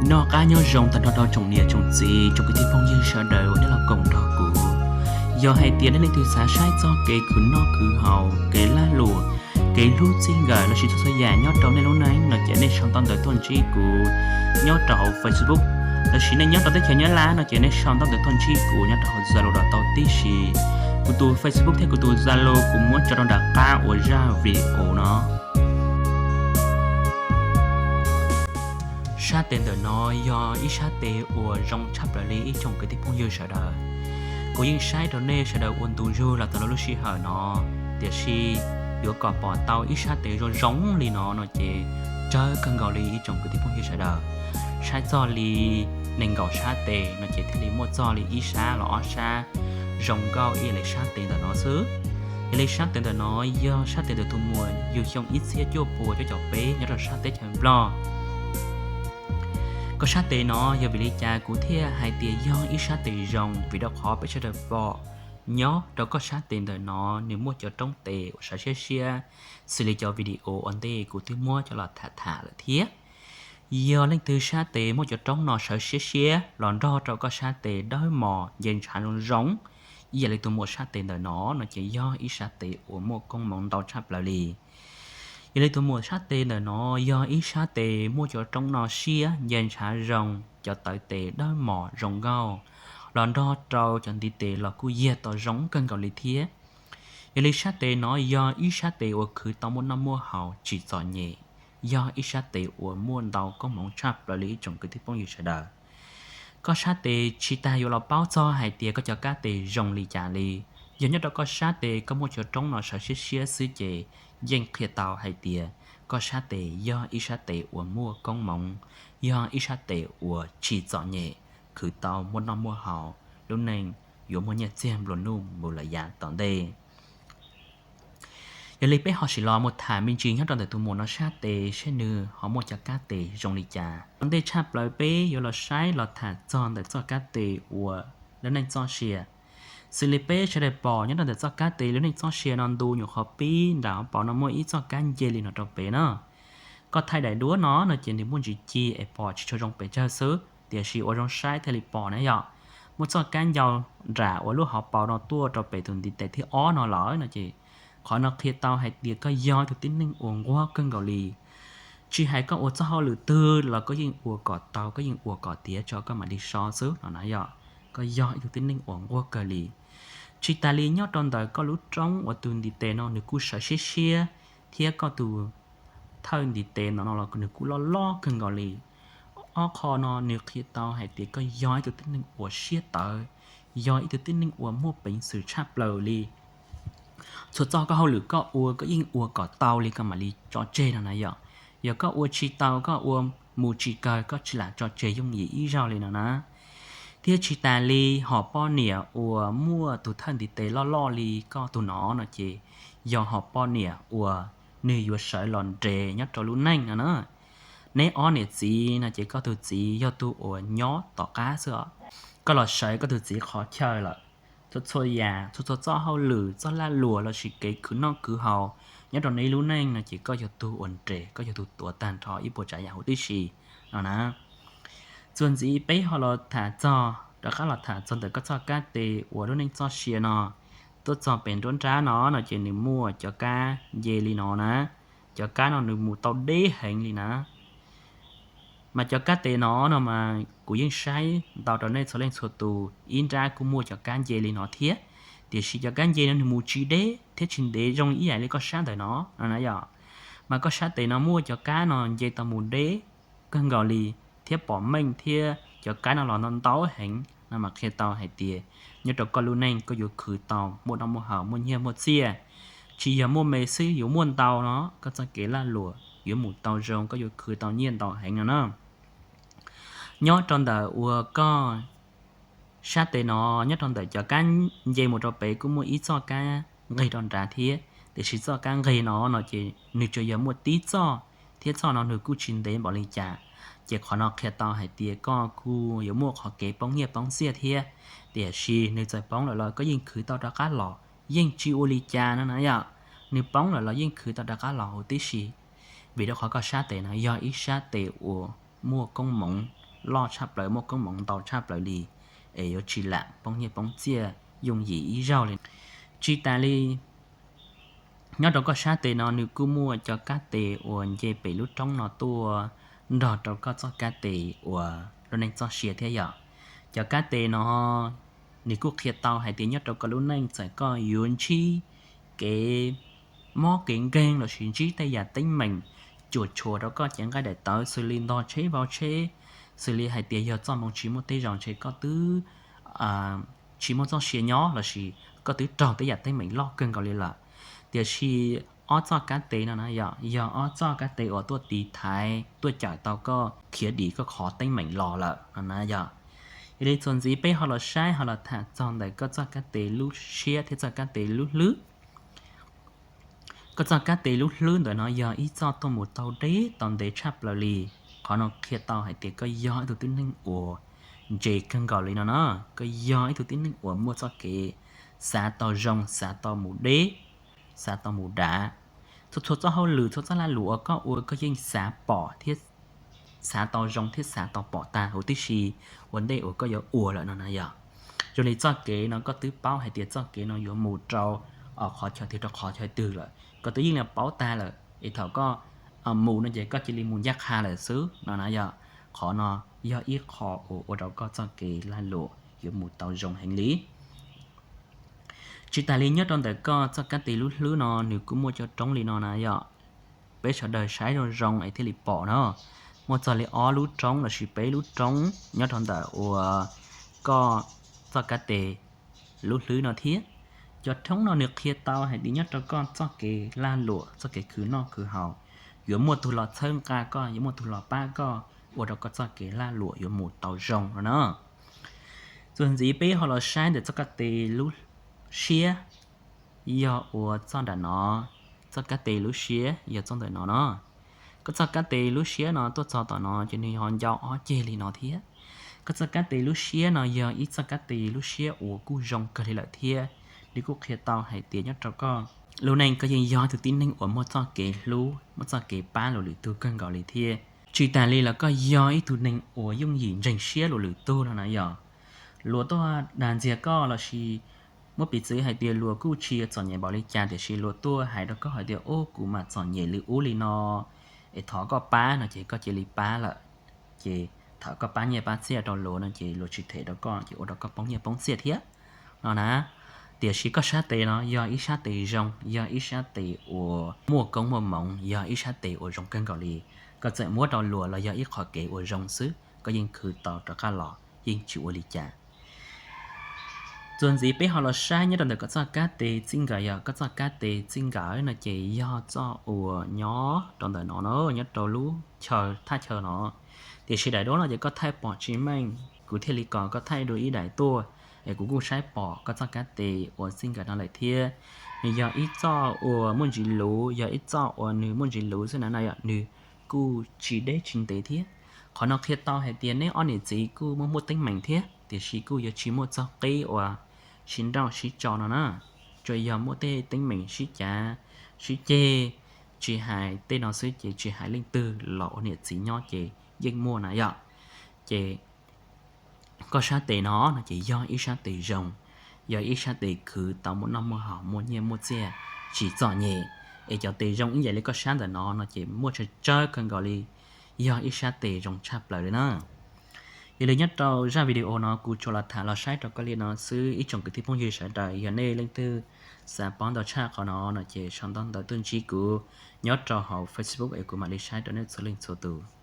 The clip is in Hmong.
Noj qab nyob zoo tag nrho rau tsoom niam tsoom txiv tsoom kwv tij phooj ywg sawv daws uas nej los koom nrog kuv. Yog hais tias nej leej twg xav saib txog kev khwv noj khwv haus, kev lag luam, kev hlub txij nkawm lossis txhua txhua yam nyob rau nej lub neej no ces nej sau ntawv tuaj ntsib kuv nyob rau hauv Facebook, lossis nej nyob rau teb chaws Nyab Laj no ces nej sau ntawv tuaj ntsib kuv nyob rau hauv Zalo los tau tib si. Kuv tus Facebook thiab kuv tus Zalo kuv muab tso rau nram qab uas zaj video no. Sab tes ntawm no yog ib sab tes uas zoo tshaj plaws li ib tsoom kwv tij phooj ywg sawv daws. Kuv yeej saib rau nej sawv daws ua ntu zug los txog lub sij hawm no, tiam sis yuav kom pom tau ib sab tes zoo zoo li no no ces tsawg kawg nkaus li ib tsoom kwv tij phooj ywg sawv daws. Saib txog li nees nkaum sab tes no ces thiaj li muaj txog li ib sab los ob sab zoo nkauj ib yam li sab tes ntawm no xwb. Yog li sab tes ntawm no yog sab tes ntawm tus muam yug xyoo ib txhiab cuaj puas cuaj caum peb nyob rau sab teb chaws Nplog. Koj sab tes no yog vim li cas kuv thiaj hais tias yog ib sab tes zoo? Vim rau qhov peb sawv daws pom nyob rau koj sab tes ntawm no nws muaj cov roob tes uas sawv siab siab, xws li cov video ua ntej kuv twb muab coj los tham tham lawm thiab. Yog leej twg sab tes muaj cov roob no sawv siab siab los nrog rau koj sab tes dawb mos nce ntshav zoo zoo, ib yam li tus muam sab tes ntawm no no ces yog ib sab tes uas muaj koob hmoov ntau tshaj plaws li. Yog li tus muam sab tes ntawm no yog ib sab tes muaj cov roob no siab nce ntshav zoo, cov tawv tes dawb mos zoo nkauj, los nrog rau cov ntiv tes los kuj yag to zoo kawg nkaus li thiab. Yog li sab tes no yog ib sab tes uas khwv tau muaj noj muaj haus tsis txom nyem, yog ib sab tes uas muaj ntau koob hmoov tshaj plaws li ib tsoom kwv tij phooj ywg sawv daws. Koj sab tes tsis tas yuav los paub txog hais tias koj cov kab tes zoo li cas li. Yog nyob rau koj sab tes koj muaj cov roob no sawv siab siab xwb ces yeej qhia tau hais tias koj sab tes yog ib sab tes uas muaj koob hmoov, yog ib sab tes uas tsis txom nyem, khwv tau muaj noj muaj haus, lub neej yuav muaj nyiaj txiag nplua nuj mus lawm yav tom ntej. Yog li peb ho sim los mus tham me ntsis nyob rau ntawm tus muam no sab tes seb nws ho muaj cov kab tes zoo li cas. Ua ntej tshaj plaws peb yuav los saib los tham txog ntawm txoj kab tes uas lub neej txoj sia. Xws li peb sawv daws pom nyob rau ntawm txoj kab tes lub neej txoj sia no ntu nyuam qhuav pib nram hauv paus no muaj ib txoj kab nce li no rau pem na. Koj thaij daim duab no no ces nws muaj ntsis ci es pom tsis tshua zoo pes tsawg xwb, tiam sis ua zoo saib thiaj li pom na yom. Muaj txoj kab ncau nram uas lub hauv paus no tuaj rau pem tus ntiv tes thib ob no lawm no ces qhov no qhia tau hais tias koj yog ib tug tib neeg uas nquag kawg nkaus li. Tsis hais koj ua txoj hauj lwm twg los koj yeej ua kom tau, koj yeej ua kom tiav tso koj mam li so xwb no na yom. Koj yog ib tug tib neeg uas nquag kawg li. Tsis tas li nyob rau ntawm koj lub roob uas tus ntiv tes no nws kuj sawv siab siab, thiab koj tus thawj ntiv tes no no los nws kuj loj loj kawg nkaus li. Ob qho no nws qhia tau hais tias koj yog ib tug tib neeg uas siab tawv, yog ib tug tib neeg uas muaj peev xwm tshaj plaws li. Txhua txoj koj hauj lwm koj ua koj yeej ua kom tau li koj mam li tso tseg no na yom. Yog koj ua tsis tau, koj ua mus tsis kawg, koj tsis lam tso tseg yooj yim ib zaug li no na. Thiab tsis tas li, hom poj niam uas muaj tus thawj ntiv tes loj loj li koj tus no no ces yog hom poj niam uas nws yuav sawv los nres nyob rau lub neej no na. Neb ob niam txiv no ces koj tus txiv yog tus uas nyob tom qab xwb os. Koj los sawv koj tus txiv qhov chaw lawm. Txhua txhua yam, txhua txhua txoj hauj lwm, txoj lag luam lossis kev khwv noj khwv haus nyob rau neb lub neej no ces koj yog tus uas nres, koj yog tus tuav tag nrho ib puas tsav yam huv tib si no na. Txuas ntxiv peb ho los tham txog, rov qab los tham txog ntawm koj txoj kab tes uas lub neej txoj sia no. Tuaj txog pem nruab nrab no no ces nws muaj cov kab nce li no na. Cov kab no nws mus tau deb heev li na. Mas cov kab tes no no mas kuv yeej saib ntau rau nej txhua leej txhua tus, ib nrab kuj muaj cov kab nce li no thiab. Tiam sis cov kab nce no nws mus tsis deb thiab tsis ntev zoo ib yam li koj sab ntawm no no na yom. Mas koj sab tes no muaj cov kab no nce tau mus deb kawg nkaus li, thiab pom meej thiab cov kab no los ntau ntau heev no mas qhia tau hais tias nyob rau koj lub neej koj yuav khwv tau muaj noj muaj haus, muaj nyiaj muaj txiaj. Tsis yog muaj me xwb, yuav muaj ntau no, koj txoj kev lag luam yuav mus tau zoo, koj yuav khwv tau nyiaj ntau heev no na. Nyob rau ntawm uas koj sab tes no, nyob rau ntawm cov kab nce mus rau pem kuj muaj ib txoj kab nqig rau nrad thiab, tiam sis txoj kab nqig no no ces nws tsuas yog muaj tib txoj, thiab txoj no nws kuj tsis ntev npaum li cas. Ces qhov no qhia tau hais tias koj kuj yuav muaj qhov kev poob nyiaj poob txiaj thiab, tiam sis nws txawm poob lawm los koj yeej khwv tau rov qab los, yeej tsis ua li cas no na yom. Nws poob lawm los yeej khwv tau rov qab los huv tib si, vim rau qhov koj sab tes no yog ib sab tes uas muaj koob hmoov loj tshaj plaws, muaj koob hmoov ntau tshaj plaws li, es yuav tsis lam poob nyiaj poob txiaj yooj yim ib zaug li. Tsis tas li, nyob rau koj sab tes no nws kuj muaj cov kab tes uas nce pem lub roob no tuaj nrog rau koj txoj kab tes uas lub neej txoj sia thiab yom. Cov kab tes no nws kuj qhia tau hais tias nyob rau koj lub neej txawm koj yuav ntsib kev mob kev nkeeg lossis ntsib tej yam teeb meem cuam tshuam rau koj cev nqaij daim tawv xws li ntog tsheb vau tsheb, xws li hais tias yog txoj hmoo tsis muaj tej zaum ntshe koj twb tsis muaj txoj sia nyob lossis koj twb raug tej yam teeb meem loj kawg nkaus li lawm. Tiam sis ob txoj kab tes no na yog, yog ob txoj kab tes uas tuaj tiv thaiv tuaj cawm tau koj khiav dim koj qhov teeb meem los lawm no na yog. Yog li txuas ntxiv peb ho los saib ho los tham txog ntawm koj txoj kab tes lub siab thiab txoj kab tes lub hlwb. Koj txoj kab tes lub hlwb ntawm no yog ib txoj tuaj mus tau deb tau ntev tshaj plaws li. Qhov no qhia tau hais tias koj yog ib tug tib neeg uas ntse kawg nkaus li no na. Koj yog ib tug tib neeg uas muaj txoj kev xav tau zoo, xav tau mus deb, xav tau mus dav. Txhua txhua txoj hauj lwm, txhua txoj lag luam uas koj ua koj yeej xav pom thiab xav tau zoo thiab xav tau pom tag huv tib si ua ntej uas koj yuav ua lawm no na yog. Zoo li txoj kev no koj twb paub hais tias txoj kev no yuav mus rau qhov chaw twg rau qhov chaw twg lawm, koj twb yeej li paub tag lawm es thaum koj mus no ces koj cia li mus ncaj qha lawm xwb no na yog. Qhov no yog ib qho uas ua rau koj txoj kev lag luam yuav mus tau zoo heev li. Tsis tas li nyob rau ntawm koj txoj kab tes lub hlwb no nws kuj muaj cov roob li no na yog. Peb sawv daws saib zoo zoo es thiaj li pom no. Muaj txog li ob lub roob lossis peb lub roob nyob rau ntawm uas koj txoj kab tes lub hlwb no thiab. Cov roob no nws qhia tau hais tias nyob rau koj txoj kev lag luam, txoj kev khwv noj khwv haus, yuav muaj tus los txhawb nqa koj, yuav muaj tus los pab koj ua rau koj txoj kev lag luam yuav mus tau zoo no na. Txuas ntxiv peb ho los saib ntawm txoj kab tes lub siab, yog ua txoj nram no, txoj kab tes lub siab yog txoj ntawm no no. Koj txoj kab tes lub siab no tuaj txog tom no ces nws ho ncau ob ceg li no thiab. Koj txoj kab tes lub siab no yog ib txoj kab tes lub siab uas kuj zoo kawg li lawm thiab. Nws kuj qhia tau hais tias nyob rau koj lub neej koj yeej yog ib tug tib neeg uas muaj txoj kev hlub, muaj txoj kev pab luag lwm tug kawg nkaus li thiab. Tsis tas li los koj yog ib tug neeg uas yooj yim ntseeg siab luag lwm tug no na yog. Luag tuaj dag ntxias koj lossis muab piv txwv hais tias luag kuj tsis txom nyem npaum li cas tiam sis luag tuaj hais rau koj hais tias ub kuv mas txom nyem li ub li no es thov koj pab no ces koj cia li pab lawm. Ces thaum koj pab nyiaj pab txiaj rau luag no ces luag tsis them rau koj ces ua rau koj poob nyiaj poob txiaj thiab no na. Tiam sis koj sab tes no yog ib sab tes zoo, yog ib sab tes uas muaj koob muaj hmoov, yog ib sab tes uas zoo kawg nkaus li. Koj txawm muab rau luag los yog ib qho kev uas zoo xwb, koj yeej khwv tau rov qab los yeej tsis ua li cas. Txuas ntxiv peb ho los saib nyob rau ntawm koj txoj kab tes txij nkawm, yog koj txoj kab tes txij nkawm no ces yog txoj uas nyob rau ntawm no na, nyob rau lub chaw thaj chaw no. Tiam sis daim duab no ces koj thaij pom tsis meej, kuv thiaj li kom koj thaij dua ib daim tuaj es kuv kuj saib pom koj txoj kab tes uas txij nkawm no lawm thiab. Nws yog ib txoj uas muaj ntsis luv, yog ib txoj uas nws muaj ntsis luv xwb na no yog nws kuj tsis deb tsis ntev thiab. Qhov no qhia tau hais tias neb ob niam txiv kuj muaj muaj teeb meem thiab tiam sis kuj yuav tsis muaj txog qib uas sib nrauj sib tso no na. Tsuas yog muaj tej teeb meem sib cav sib ceg, tsis hais tej no xwb ces tsis hais leej twg los ua niam txiv nyob ces yeej muaj na yom. Ces koj sab tes no no ces yog ib sab tes zoo, yog ib sab tes khwv tau muaj noj muaj haus muaj nyiaj muaj txiaj tsis txom nyem. Es cov tes zoo ib yam li koj sab ntawm no no ces muaj tsawg tsawg kawg nkaus li, yog ib sab tes zoo tshaj plaws li na. Yog li nyob rau zaj video no kuv tsuas los tham los saib rau koj li no xwb ib tsoom kwv tij phooj ywg sawv daws, yog nej leej twg xav paub ntau tshaj qhov no no ces sau ntawv tuaj ntsib kuv nyob rau hauv Facebook es kuv mam li saib rau nej txhua leej txhua tus.